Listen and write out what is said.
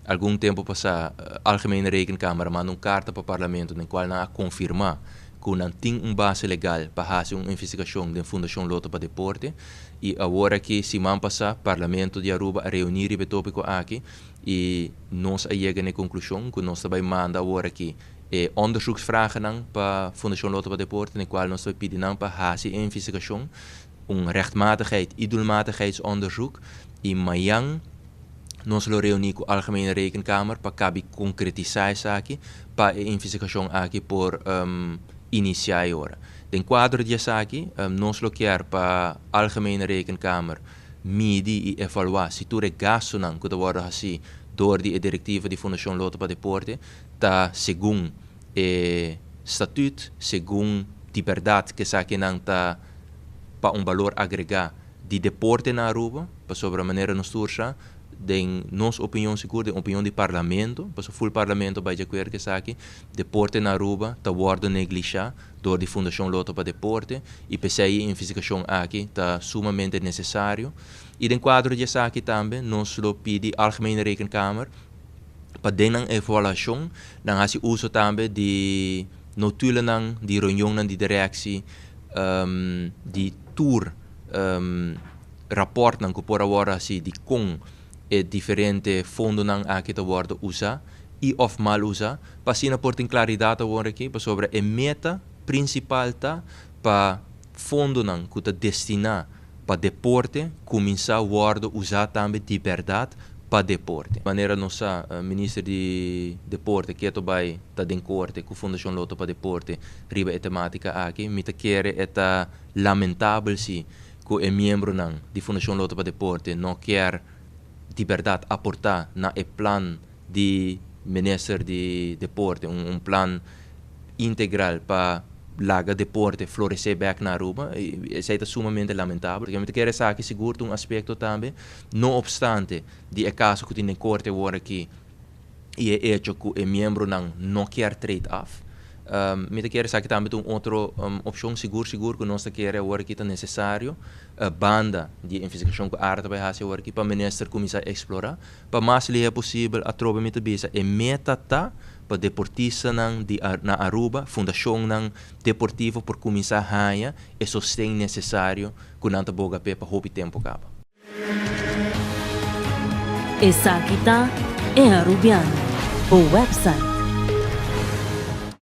Algun tempo pasa Algemene Rekenkamer a manda un karta pa Parlamento den kual nan a konfirmá ku nan tin un base legal pa hasi un investigashon den Fundashon Lotto pa Deporte i awor aki siman pasá Parlamento di Aruba a reuní riba e tópiko aki i nos a yega na e konklushon ku nos ta bai manda awor aki e onderzoeksvragennan pa Fundashon Lotto pa Deporte den kual nos ta bai pidi nan pa hasi e investigashon, un rechtmatigheid i doelmatigheidsonderzoek i mayan Nos lo reuní ku Algemene Rekenkamer pa kabi konkretisá esaki pa e investigashon aki por inisiá e ora. Den kuadro di esaki nos lo kier pa Algemene Rekenkamer midi i evaluá si tur e gastunan ku ta wòrdu hasí dor di e direktiva di Fundashon Lotto pa Deporte ta segun e statüt, segun di bèrdat ku esakinan ta pa un balor agregá di deporte na Aruba, pasobra manera nos tur sa, den nos opinion sigur, den opinion di Parlamento, pasobra ful Parlamento bai djakuer ku esaki, deporte na Aruba ta wòrdu neglishá dor di Fundashon Lotto pa Deporte i p'esei e investigashon aki ta sumamente nesesario. I den kuadro di esaki tambe nos lo pidi Algemene Rekenkamer pa den nan evaluashon nan hasi uso tambe di notulennan di reunionnan di direksi di tur rapòrtnan ku por a wòrdu hasi di kon e diferente fondonan aki ta wòrdu usá i òf mal usá, pa asina por tin klaridat awor aki, pasobra e meta prinsipal ta pa fondonan ku ta destiná pa deporte kuminsá wòrdu usá tambe di bèrdat pa deporte. Manera nos sa, Minister di Deporte keto bai ta den korte ku Fundashon Lotto pa Deporte riba e temátika aki. Mi ta kere e ta lamentabel si ku e miembronan di Fundashon Lotto pa Deporte no kier di bèrdat aportá na e plan di Minister di Deporte, un plan integral pa laga deporte floresé bèk na Aruba. Esei ta sumamente lamentabel. Mi ta kere esaki sigur ta un aspekto tambe, no opstante di e kaso ku tin den korte awor aki i e echo ku e miembronan no kier trade af. Mi ta kere esaki tambe ta un otro opshon sigur sigur ku nos ta kere awor aki ta nesesario banda di e investigashon ku ARTA bai hasi awor aki pa minister kuminsá eksplorá pa mas lihe posibel. Atrobe mi ta bisa e meta ta pa deportistanan di na Aruba, fundashonnan deportivo por kuminsá haña e sosten nesesario ku nan ta boga p'e pa hopi tempu kaba. Esaki ta E Arubiano, bo website.